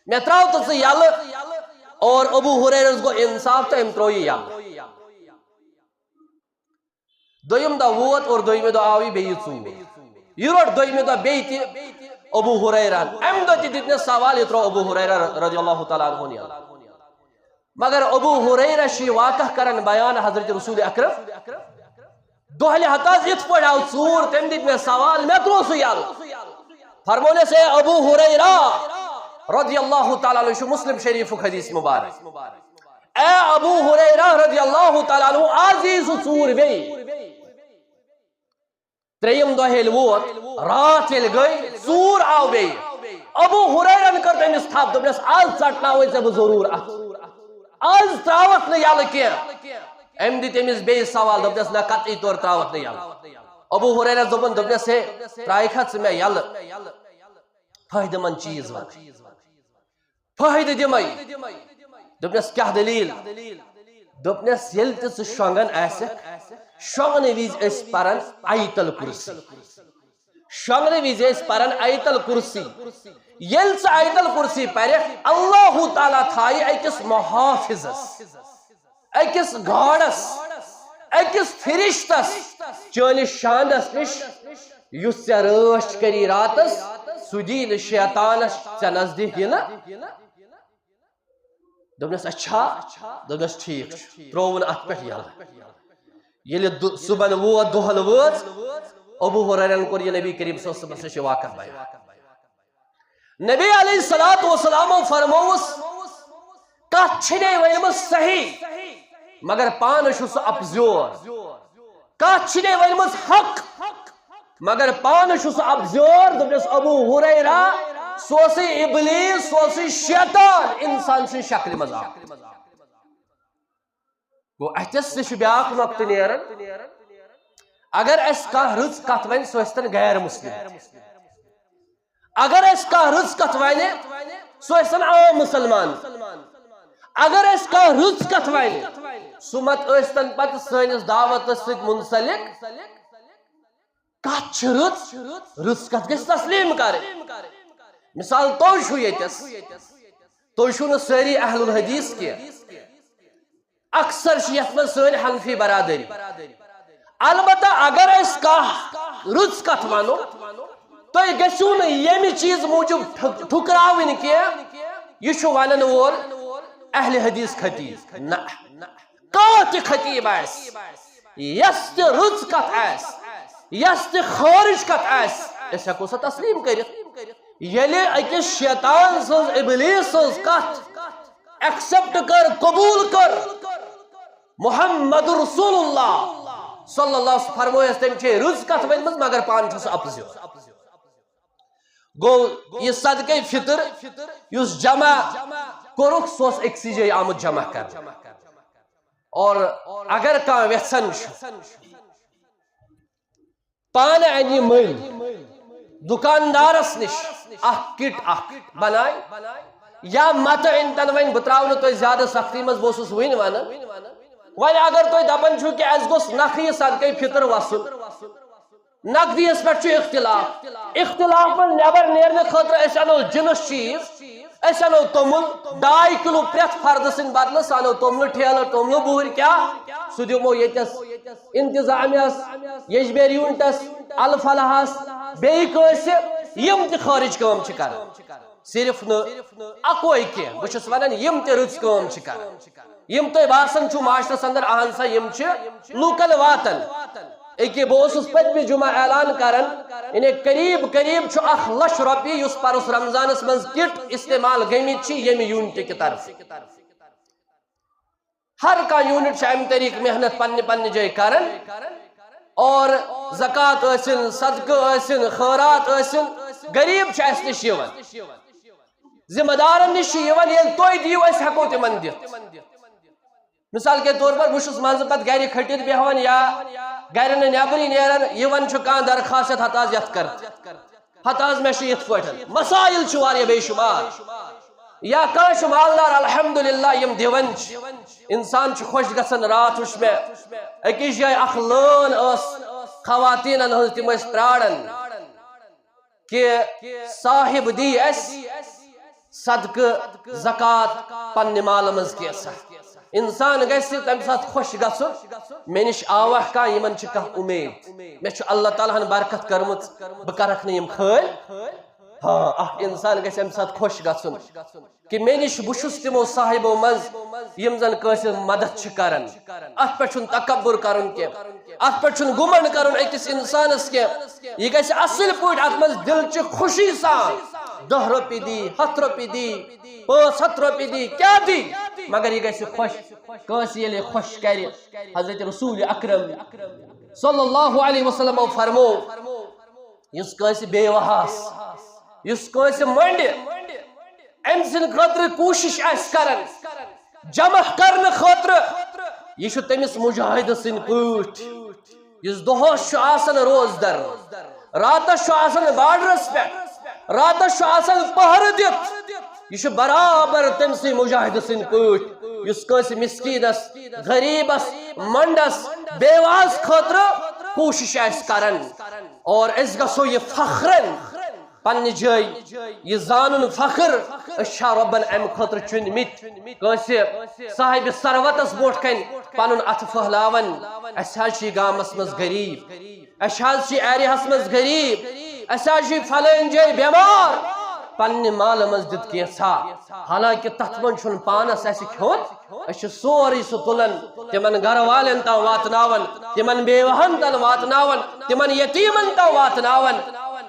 مےٚ ترٛاو تہٕ ژٕ یَلہٕ۔" اور ابو ہریرس گوٚو انصاف تہٕ أمۍ ترٛوو یہِ یَلہٕ۔ دوٚیِم دۄہ ووت اور دوٚیمہِ دۄہ آو یہِ بیٚیہِ ژوٗر۔ یہِ روٚٹ دوٚیمہِ دۄہ بیٚیہِ تہِ ابو ہریرہن۔ امہِ دۄہ تہِ دِتۍ مےٚ سوال، یہِ ترٛوو ابو ہریرہ رضی اللہ تعالیٰ عنہ یَلہٕ۔ مگر ابو ہریرہ چھُ یہِ واقعہ کران بیان، حضرت رسول اکرم دۄہلہِ ہتہٕ حظ یِتھ پٲٹھۍ آو ژوٗر، تٔمۍ دِتۍ مےٚ سوال، مےٚ ترٛوو سُہ یَلہٕ۔ فرمونس، "اے ابو ہریرہ رضی اللہ تعالیٰ عنہ"، چھُ مسلم شریفُک حدیث مبارک، "اے ابو ہریرہ رضی اللہ تعالیٰ عنہ، آز یی سُہ ژوٗر بیٚیہِ۔" ترٛیٚیِم دۄہ ییٚلہِ ووت، راتھ ییٚلہِ گٔے، ژوٗر آو بیٚیہِ۔ ابو ہریرن کٔر تٔمِس تھپھ، دوٚپنس، "آز ژٹناوے ژےٚ بہٕ ضروٗر اتھ، آز ترٛاوکھ نہٕ یَلہٕ کینٛہہ۔" أمۍ دِتۍ أمِس بیٚیہِ سوال، دوٚپنس، "نہ، قطعی طور ترٛاوکھ نہٕ یَلہٕ۔" ابو ہریرس دوٚپُن، دوٚپنس، "ہے، ترٛایکھا ژٕ مےٚ یَلہٕ؟ فٲیدٕ مند چیٖز وَن۔" فٲیدٕ دِمَے۔ دوٚپنَس، "کیٛاہ دٔلیٖل؟" دوٚپنَس، "ییٚلہِ تہِ ژٕ شۄنٛگان آسٮ۪کھ، شۄنٛگنہٕ وِزِ ٲسۍ پَران آیت الکرسی۔ شۄنٛگنہٕ وِزِ ٲسۍ پَران آیت الکرسی۔ ییٚلہِ ژٕ آیت الکرسی پَرَکھ، اللہ تعالیٰ تھایہِ أکِس محافظس، أکِس گاڈس، أکِس فرشتس چٲنِس شاندس نِش، یُس ژےٚ رٲچھ کری راتس، سُہ دی نہٕ شیطانس ژےٚ نزدیٖک یِنہٕ۔" دوٚپنس، "اچھا۔" دوٚپنس، "ٹھیٖک چھُ۔" ترٛووُن اتھ پٮ۪ٹھ یَلہٕ۔ ییٚلہِ دُ-، صُبحن ووت، دۄہل وٲژ، ابو ہریرن کوٚر یہِ نبی کریم صلی اللہ علیہ وسلمس نِش یہِ واقعہ بیان۔ نبی علیہ الصلوۃ والسلامو فرمووُس، "کتھ چھنے ؤنمٕژ صحیح، مگر پانہٕ چھُ سُہ اپزیور۔ کتھ چھنے ؤنمٕژ حق، مگر پانہٕ چھُ سُہ اپزیور۔" دوٚپنس، "ابو ہریرہ، سُہ اوسُے ابلیس، سُہ اوسُے شیطان، انسان سٕنٛزِ شکلہِ منٛز آمُت۔" گوٚو، اتھس تہِ چھُ بیٛاکھ نۄقطہٕ نیران۔ اگر اسہِ کانٛہہ رٕژ کتھ ونہِ، سُہ ٲسۍتن غیر مسلم۔ اگر اسہِ کانٛہہ رٕژ کتھ ونہِ، سُہ ٲسۍتن عام مسلمان۔ اگر اسہِ کانٛہہ رٕژ کتھ ونہِ، سُہ مت ٲسۍتن پتہٕ سٲنِس دعوتس سۭتۍ منسلک۔ کتھ چھِ رٕژ؟ رٕژ کتھ گژھِ تسلیم کرٕنۍ۔ مثال، تُہۍ چھِو ییٚتٮ۪س، تُہۍ چھِو نہٕ سٲری اہل الحدیث کینٛہہ، اکثر چھِ یتھ منٛز سٲنۍ حنفی برادری۔ البتہ اگر أسۍ کانٛہہ رٕژ کتھ ونو، تُہۍ گٔژھِو نہٕ ییٚمہِ چیٖز موٗجوٗب ٹھُک-، ٹھُکراوٕنۍ کینٛہہ، یہِ چھُ ونن وول اہل حدیث خطیب۔ نہ، کانٛہہ تہِ خطیب آسہِ، یۄس تہِ رٕژ کتھ آسہِ، یۄس تہِ خارج کتھ آسہِ، أسۍ ہٮ۪کو سۄ تسلیم کٔرِتھ۔ ییٚلہِ أکِس شیطان سٕنٛز، ابلیس سٕنٛز کتھ ایکسپٹ کٔر، قبول کٔر، محمد رسول اللہ صلی اللہ علیہ وسلم فرمٲیس، تٔمۍ چھے رٕژ کتھ ؤنمٕژ، مگر پانہٕ چھُ سُہ اپزیور۔ گوٚو، یہِ صدقے فطر یُس جمع کوٚرُکھ، سُہ اوس أکسٕے جایہِ آمُت جمع کرنہٕ۔ اور اگر کانٛہہ ویژھان چھُ پانہٕ انہِ یہِ مٔلۍ دُکاندارس نِش اکھ کِٹ اکھ بناے، یا متہٕ أنۍ تن، وۄنۍ بہٕ تراوٕ نہٕ تۄہہِ زیادٕ سختی منٛز، بہٕ اوسُس وُنہِ ونان، وۄنۍ اگر تُہۍ دپان چھِو کہِ اسہِ گوٚژھ نکھٕ یہِ صدقے فطر وسُن، نقدیس پٮ۪ٹھ چھُ اختلاف۔ اختلاف منٛز نٮ۪بر نیرنہٕ خٲطرٕ أسۍ انو جنس چیٖز، أسۍ انو توٚمُل، ڈاے کِلوٗ پرٛٮ۪تھ فردٕ سٕنٛدِ بدلہٕ، سُہ انو توٚملہٕ ٹھیلہٕ، توٚملہٕ بوٗرۍ، کیٛاہ؟ سُہ دِمو ییٚتٮ۪س انتظامیہس، یجبیر یوٗنٹس، الفلاحس، بیٚیہِ کٲنٛسہِ، یِم تہِ خٲرج کٲم چھِ کران۔ صرف نہٕ اکوے کینٛہہ، بہٕ چھُس ونان، یِم تہِ رٕژ کٲم چھِ کران، یِم تۄہہِ باسان چھُو معاشرس اندر، اہن سا، یِم چھِ لوٗکن واتان۔ أکہِ بہٕ اوسُس پٔتمہِ جمعہ اعلان کران، یعنی قریب قریب چھُ اکھ لچھ رۄپیہِ یُس پرُس رمضانس منٛز کِٹ استعمال گٔمٕتۍ چھِ ییٚمہِ یوٗنٹہٕ کہِ طرفہٕ۔ ہر کانٛہہ یوٗنٹ چھُ امہِ طریقہٕ محنت پننہِ پننہِ جایہِ کران، اور زکوٰۃ ٲسِن، صدقہٕ ٲسِن، خٲرات ٲسِن، غریب چھُ اسہِ نِش یِوان، ذمہ دارن نِش چھُ یِوان، ییٚلہِ تُہۍ دِیِو، أسۍ ہٮ۪کو تِمن دِتھ۔ مثال کے طور پر، بہٕ چھُس منٛزٕ پتہٕ گرِ کھٔٹِتھ بیٚہوان یا گرِ نہٕ نٮ۪برٕے نیران، یِوان چھُ کانٛہہ درخواست، ہتہٕ حظ یتھ کر، ہتہٕ حظ مےٚ چھُ یِتھ پٲٹھۍ۔ مسائل چھِ واریاہ بے شمار۔ یا کانٛہہ چھُ مالدار، الحمدللہ، یِم دِوان چھِ، انسان چھُ خۄش گژھان۔ راتھ وٕچھ مےٚ أکِس جایہِ اکھ لٲن ٲس خواتیٖنن ہٕنٛز، تِم ٲسۍ پراران کہِ صاحب دی اسہِ صدقہٕ، زکوٰۃ پننہِ مالہٕ منٛز کینٛژھا۔ انسان گژھِ تمہِ ساتہٕ خۄش گژھُن، مےٚ نِش آوا کانٛہہ، یِمن چھِ کانٛہہ اُمید، مےٚ چھُ اللہ تعالیٰ ہن برکت کٔرمٕژ، بہٕ کرکھ نہٕ یِم خٲلۍ۔ ہاں، اکھ انسان گژھِ امہِ ساتہٕ خۄش گژھُن کہِ مےٚ نِش، بہٕ چھُس تِمو صاحبو منٛز یِم زن کٲنٛسہِ مدد چھِ کران۔ اتھ پٮ۪ٹھ چھُنہٕ تکبر کرُن کینٛہہ، اتھ پٮ۪ٹھ چھُنہٕ گُمنڈ کرُن أکِس انسانس کینٛہہ۔ یہِ گژھِ اصل پٲٹھۍ اتھ منٛز دِلچہِ خوشی سان، دہ رۄپیہِ دی، ہتھ رۄپیہِ دی، پانٛژھ ہتھ رۄپیہِ دی، کیٛاہ دی، مگر یہِ گژھِ خۄش۔ کٲنٛسہِ ییٚلہِ خۄش کرِ، حضرت رسول اکرم صلی اللہ علیہ وسلمو فرمو، یُس کٲنٛسہِ بیوہ آسہِ، یُس کٲنٛسہِ مۄنڈِ، أمۍ سٕنٛدِ خٲطرٕ کوٗشِش آسہِ کران جمع کرنہٕ خٲطرٕ، یہِ چھُ تٔمِس مجاہدٕ سٕنٛدۍ پٲٹھۍ، یُس دۄہس چھُ آسان روزدر، راتس چھُ آسان بارڈرس پٮ۪ٹھ، راتس چھُ آسان پہرٕ دِتھ۔ یہِ چھُ برابر تٔمۍ سٕے مجاہدٕ سٕنٛدۍ پٲٹھۍ، یُس کٲنٛسہِ مسکیٖنس، غریٖبس، مۄنڈس، بیواہس خٲطرٕ کوٗشِش آسہِ کران۔ اور أسۍ گژھو یہِ فخرن پننہِ جایہِ یہِ زانُن فخر، أسۍ چھا رۄبن امہِ خٲطرٕ چُنمٕتۍ؟ کٲنٛسہِ صاحبِ ثروتس برونٛٹھ کنہِ پنُن اتھٕ پھٔہلاوان، اسہِ حظ چھِ یہِ گامس منٛز غریٖب، اسہِ حظ چھِ ایریاہس منٛز غریٖب، اسہِ حظ چھِ فلٲنۍ جایہِ بٮ۪مار، پننہِ مالہٕ منٛز دیُت کینٛژھا، حالانکہِ تتھ منٛز چھُنہٕ پانس اسہِ کھیوٚن۔ أسۍ چھِ سورُے سُہ تُلان، تِمن گرٕ والٮ۪ن تام واتناوان، تِمن بیوہن تام واتناوان، تِمن یتیٖمن تام واتناوان،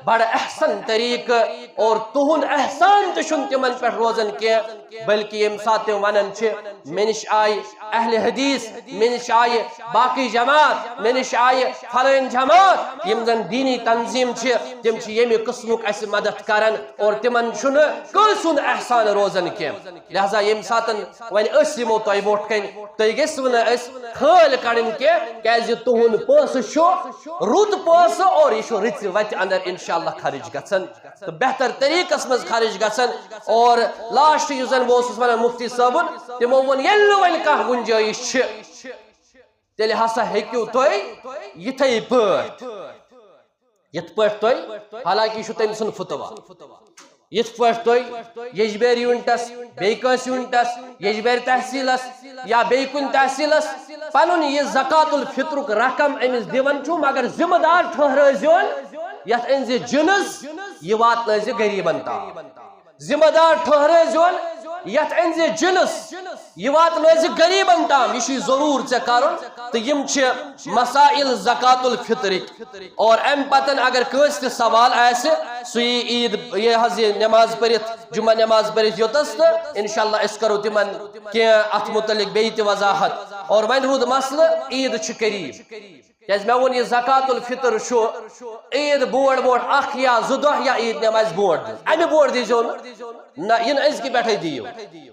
بڑٕ احسن طریقہٕ۔ اور تُہُنٛد احسان تہِ چھُنہٕ تِمن پٮ۪ٹھ روزان کینٛہہ، بلکہِ ییٚمہِ ساتہٕ تِم ونان چھِ، مےٚ نِش آیہِ اہل حدیث، مےٚ نِش آیہِ باقٕے جماعت، مےٚ نِش آیہِ فلٲنۍ جماعت، یِم زن دینی تنظیٖم چھِ، تِم چھِ ییٚمہِ قٕسمُک اسہِ مدد کران اور تِمن چھُنہٕ کٲنٛسہِ ہُنٛد احسان روزان کینٛہہ۔ لہذا ییٚمہِ ساتن وۄنۍ أسۍ یِمو تۄہہِ برونٛٹھ کنہِ، تُہۍ گٔژھِو نہٕ أسۍ خٲلۍ کڑٕنۍ کینٛہہ، کیازِ تُہُنٛد پونٛسہٕ چھُ رُت پونٛسہٕ اور یہِ چھُ رٕژِ وتہِ اندر انشاءاللہ خرٕچ گژھان تہٕ بہتر طریقس منٛز خرٕچ گژھان۔ اور لاسٹ یُس زن بہٕ اوسُس ونان مفتی صٲبُن، تِمو ووٚن، ییٚلہِ نہٕ وۄنۍ کانٛہہ گُنجٲیِش چھِ، تیٚلہِ ہسا ہیٚکِو تُہۍ یِتھے پٲٹھۍ یِتھ پٲٹھۍ تۄہہِ، حالانکہ یہِ چھُ تٔمۍ سُنٛد فتویٰ، یِتھ پٲٹھۍ تۄہہِ یجبیر یونٹس، بیٚیہِ کٲنٛسہِ یونٹس، یجبیر تحصیلس یا بیٚیہِ کُنہِ تحصیلس پنُن یہِ زکات الفطرُک رقم أمِس دِوان چھُو، مگر ذمہٕ دار ٹھٔہرٲوزیون، یتھ أنزِ جنس، یہِ واتنٲوزِ غریبن تام۔ ذمہٕ دار ٹھٔہرٲوزیون، یتھ أنزِ جنس، یہِ واتنٲوزِ غریبن تام، یہِ چھُے ضروٗر ژےٚ کرُن۔ تہٕ یِم چھِ مسائل زکات الفطرٕکۍ۔ اور امہِ پتن اگر کٲنٛسہِ تہِ سوال آسہِ، سُہ یی عید، یہِ حظ یہِ نماز پٔرِتھ، جمعہ نماز پٔرِتھ یوٚتس، تہٕ انشاءاللہ أسۍ کرو تِمن کینٛہہ اتھ متعلق بیٚیہِ تہِ وضاحت۔ اور وۄنۍ روٗد مسلہٕ، عید چھِ قریب۔ کیازِ مےٚ ووٚن، یہِ زکات الفطر چھُ عید برونٛٹھ برونٛٹھ اکھ یا زٕ دۄہ یا عید نمازِ برونٛٹھ دیُن، امہِ برونٛٹھ دیٖزیو نہٕ، نہ، یہِ نہٕ أزکہِ پٮ۪ٹھے دِیِو۔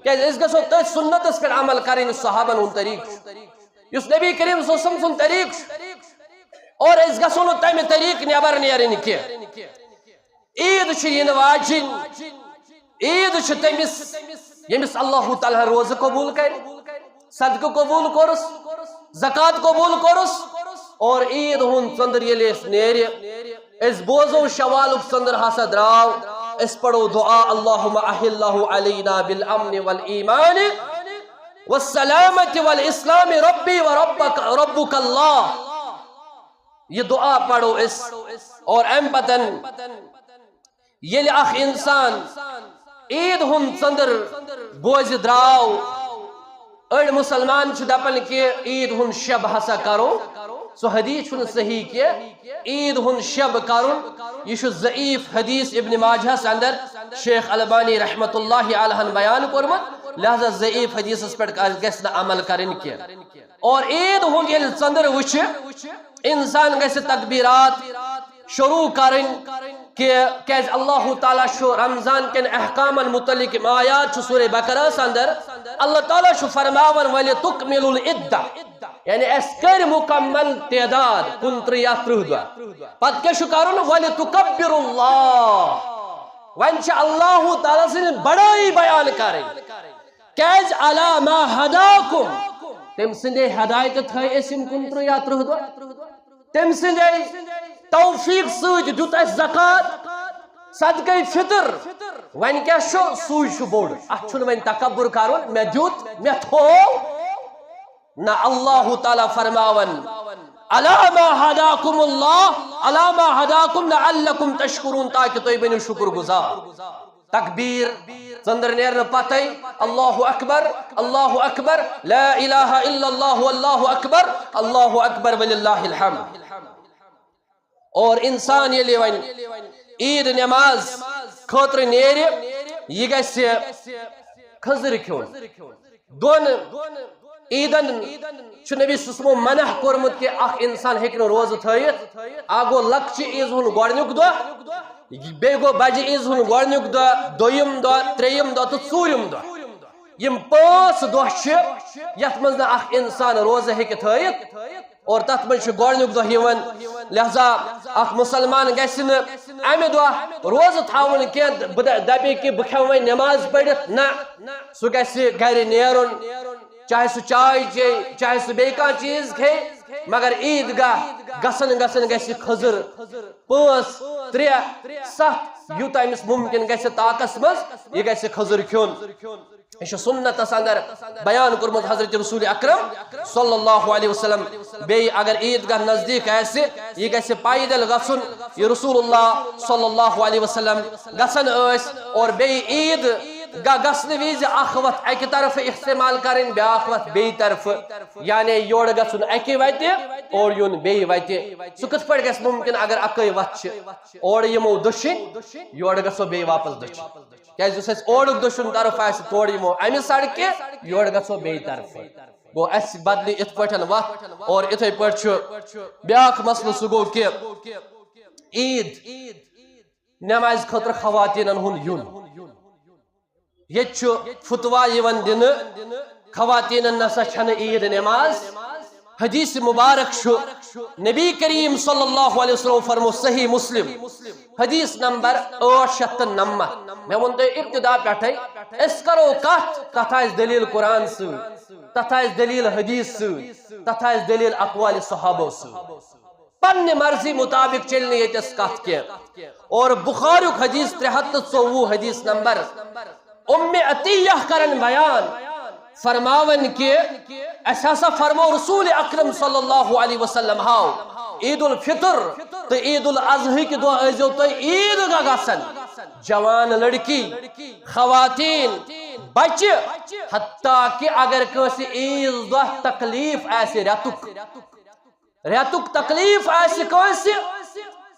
کیازِ أسۍ گژھو تٔتھۍ سُنتس پٮ۪ٹھ عمل کرٕنۍ، یُس صحابن ہُنٛد طریٖقہٕ چھُ، یُس نبی کریم صلی اللہ علیہ وسلم سُنٛد طریٖقہٕ چھُ، اور أسۍ گژھو نہٕ تمہِ طریٖقہٕ نٮ۪بر نیرٕنۍ کینٛہہ۔ عید چھِ یِنہٕ واجِنۍ۔ عید چھِ تٔمِس، ییٚمِس اللہ تعالیٰ ہن روزٕ قبوٗل کرِ، صدقہٕ قبوٗل کوٚرُس، زکات قبوٗل کوٚرُس۔ اور عید ہُنٛد ژٔنٛدٕر ییٚلہِ أسۍ نیرِ، أسۍ بوزو شوالُک ژٔنٛدٕر ہسا درٛاو، أسۍ پرو دعا، اللہم احلہ علینا بالامن والایمان والسلامت والاسلام ربی وربک، ربک اللہ۔ یہِ دعا پرو أسۍ۔ اور امہِ پتن ییٚلہِ اکھ انسان عید ہُنٛد ژٔنٛدٕر بوزِ درٛاو، أڑۍ مسلمان چھِ دپان کہِ عید ہُنٛد شب ہسا کرو، سُہ حدیث چھُنہٕ صحیح کینٛہہ۔ عید ہُنٛد شب کرُن، یہِ چھُ ضعیف حدیث، ابن ماجہس اندر شیخ البانی رحمۃ اللہ علیہ ہن بیان کوٚرمُت، لہذا ضعیف حدیثس پٮ۪ٹھ گژھِ نہٕ عمل کرٕنۍ کینٛہہ۔ اور عید ہُنٛد ییٚلہِ ژٔنٛدٕر وٕچھِ، انسان گژھِ تکبیرات شروع کرٕنۍ، کہ کیازِ اللہ تعالیٰ چھُ رمضان کٮ۪ن احکامن متعلق یِم آیات چھُ سورہ بقرہس اندر، اللہ تعالیٰ چھُ فرماوان، وَلِتُکْمِلُوا الْعِدَّةَ، یعنی اَسہِ کٔرۍ مُکمل تعداد کُنترٕہ یا ترٕٛہ دۄہ۔ پتہٕ کیٛاہ چھُ کرُن؟ وَلِتُکَبِّرُوا اللَّهَ، وۄنۍ چھِ اللہ تعالیٰ سٕنٛز بڑٲیی بیان کرٕنۍ۔ کیازِ؟ عَلَى مَا هَدَاكُمْ، تٔمۍ سٕنٛدے ہدایتہٕ تھٲے أسۍ یِم کُنترٕہ یا ترٕٛہ دۄہ۔ تٔمۍ سٕنٛدے توفیق سۭتۍ دیُت اَسہِ زکات، صدقے فطر۔ وۄنۍ کیٛاہ چھُ؟ سُے چھُ بوٚڑ۔ اَتھ چھُنہٕ وۄنۍ تکبر کرُن، مےٚ دیُت، مےٚ تھوو۔ نہ، اللہ تعالیٰ فرماوان، عَلَى مَا هَدَاكُمُ اللَّهُ، عَلَى مَا هَدَاكُمْ لَعَلَّكُمْ تَشْكُرُونَ، تاکہ تُہۍ بٔنِو شُکر گُزار۔ تکبیر، ژٔنٛدٕر نیرنہٕ پتے، اللہ اکبر، اللہ اکبر، لا الہ الا اللہ، اللہ اکبر، اللہ اکبر، وللہ الحمد۔ اور انسان ییٚلہِ وۄنۍ عید نماز خٲطرٕ نیرِ، یہِ گژھِ کھٔزٕر کھیوٚن۔ دۄن عیدن چھُ نبی صلی اللہ علیہ وسلمو منع کوٚرمُت کہِ اکھ انسان ہیٚکہِ نہٕ روزٕ تھٲیِتھ۔ اکھ گوٚو لۄکچہِ عیز ہُنٛد گۄڈٕنیُک دۄہ، بیٚیہِ گوٚو بجہِ عیز ہُنٛد گۄڈٕنیُک دۄہ، دوٚیِم دۄہ، ترٛیٚیِم دۄہ تہٕ ژوٗرِم دۄہ۔ یِم پانٛژھ دۄہ چھِ یتھ منٛز نہٕ اکھ انسان روزٕ ہیٚکہِ تھٲیِتھ۔ اور تتھ منٛز چھُ گۄڈٕنیُک دۄہ یِوان۔ لہذا اکھ مسلمان گژھِ نہٕ امہِ دۄہ روزٕ تھاوُن کینٛہہ، بہٕ دَ-، دَپہِ کہِ بہٕ کھٮ۪مہٕ وۄنۍ نٮ۪ماز پٔرِتھ۔ نہ، سُہ گژھِ گرِ نیرُن، چاہے سُہ چاے چیٚیہِ، چاہے سُہ بیٚیہِ کانٛہہ چیٖز کھیٚیہِ، مگر عیٖد گاہ گژھن گژھن گژھِ کھٔزٕر پانٛژھ، ترٛےٚ، ستھ، یوٗتاہ أمِس مُمکِن گژھِ طاقس منٛز، یہِ گژھِ کھٔزٕر کھیوٚن۔ یہِ چھُ سُنتس اندر بیان کوٚرمُت حضرت رسول اکرم صلی اللہ علیہ وسلم۔ بیٚیہِ اگر عیٖد گاہ نزدیٖک آسہِ، یہِ گژھِ پیدل گژھُن۔ یہِ رسول اللہ صلی اللہ علیہ وسلم گژھان ٲسۍ، اور بیٚیہِ عیٖد گاہ گژھنہٕ وِزِ اکھ وتھ اکہِ طرفہٕ استعمال کرٕنۍ، بیٛاکھ وتھ بیٚیہِ طرفہٕ، یعنی یورٕ گژھُن اکہِ وتہِ اور یُن بیٚیہِ وتہِ۔ سُہ کِتھ پٲٹھۍ گژھِ مُمکِن اگر اکٕے وتھ چھِ؟ اورٕ یِمو دٔچھِنۍ، یورٕ گژھو بیٚیہِ واپس دٔچھِنۍ۔ کیازِ یُس اَسہِ اورُک دٔچھُن طرف آسہِ، تورٕ یِمو اَمہِ سڑکہِ، یورٕ گژھو بیٚیہِ طرفہٕ۔ گوٚو، اَسہِ بدلہِ یِتھ پٲٹھۍ وَتھ۔ اور یِتھَے پٲٹھۍ چھُ بیٛاکھ مسلہٕ، سُہ گوٚو کہِ عیٖد نٮ۪مازِ خٲطرٕ خواتیٖنَن ہُنٛد یُن۔ ییٚتہِ چھُ فتویٰ یِوان دِنہٕ، خواتیٖنن نسا چھنہٕ عیٖد نماز۔ حدیث مبارک چھُ، نبی کریم صلی اللہ علیہ وسلم فرمو، صحیح مسلم، حدیث نمبر ٲٹھ شیٚتھ تہٕ نَمَتھ۔ مےٚ ووٚن تۄہہِ ابتدا پٮ۪ٹھے، أسۍ کرو کتھ، تتھ آسہِ دلیل قرآن سۭتۍ، تتھ آسہِ دلیل حدیث سۭتۍ، تتھ آسہِ دلیل اقوال صحابو سۭتۍ۔ پننہِ مرضی مطابق چلہِ نہٕ ییٚتٮ۪س کتھ کینٛہہ۔ اور بخاریُک حدیث، ترٛےٚ ہتھ تہٕ ژوٚوُہ حدیث نمبر، ام عطیہ کرن بیان، فرماون کہ اسہِ ہسا فرمو رسول اکرم صلی اللہ علیہ وسلم ہاو، عید الفطر تہٕ عید الاضحی کہِ دۄہ ٲسۍزیو تُہۍ عیٖد گاہ گژھان۔ جوان لڑکی، خواتین، بچہِ، حتیٰ کہ اگر کٲنٛسہِ عیٖذ دۄہ تکلیف آسہِ رٮ۪تُک، رٮ۪تُک تکلیف آسہِ کٲنٛسہِ،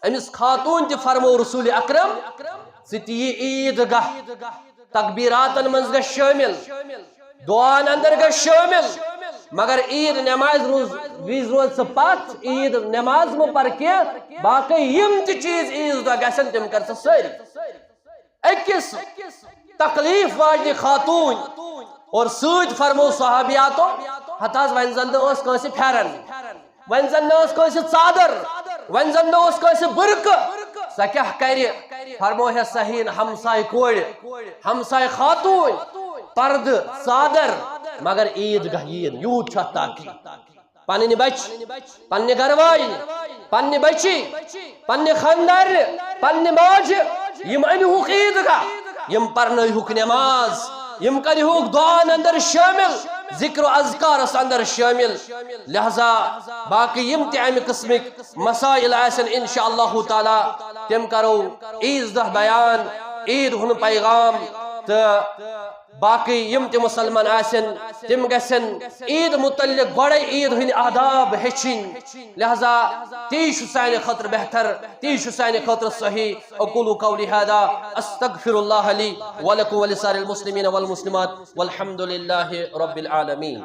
أمِس خاتوٗن تہِ فرمو رسول اکرم، ژٕ تہِ یہِ عیٖد گاہ، تکبیٖراتن منٛز گژھ شٲمِل، دعاہن اندر گژھ شٲمِل، مگر عیٖد نمازِ روز، وِزِ روز ژٕ پتھ، عیٖد نماز مہٕ پر کینٛہہ، باقٕے یِم تہِ چیٖز عیٖذ دۄہ گژھن تِم کر ژٕ سٲری۔ أکِس تکلیف واجنہِ خاتوٗن اور سۭتۍ فرمو صحابیاتو، ہتہٕ حظ وۄنۍ زن نہٕ ٲس کٲنٛسہِ پھٮ۪رن، وۄنۍ زن نہٕ ٲس کٲنٛسہِ ژادر، وۄنۍ زن نہٕ اوس کٲنٛسہِ بُرقہٕ، سۄ کیٛاہ کرِ؟ فرمو ہے سۄ ہیٚیِن ہمسایہِ کورِ، ہمسایہِ خاتوٗن، پردٕ، ژادر، مگر عیٖد گاہ یِیِن، یوٗت چھُ اتھ تاکید۔ پنٕنۍ بچہِ، پننہِ گرٕ واجنہِ، پننہِ بچی، پننہِ خاندارنہِ، پننہِ ماجہِ، یِم أنۍہوکھ عیٖد گاہ، یِم پرنٲیہوکھ نماز، یِم کرِہوکھ دعاہن اندر شٲمِل، ذکر و اذکارس اندر شٲمِل۔ لہذا باقٕے یِم تہِ امہِ قٕسمٕکۍ مسائل آسن، انشاء اللہ تعالیٰ تِم کرو عیٖذ دۄہ بیان، عیٖد ہُنٛد پیغام تہٕ باقٕے یِم تہِ مُسلمان آسن، تِم گژھن عیٖد مُتعلق گۄڈَے عیٖد ہٕنٛدۍ آداب ہیٚچھِنۍ۔ لہذا تی چھُ سانہِ خٲطرٕ بہتر، تی چھُ سانہِ خٲطرٕ صحیح۔ أقول قولي هذا، أستغفر الله لي ولكم ولسائر المسلمين والمسلمات، والحمد لله رب العالمين۔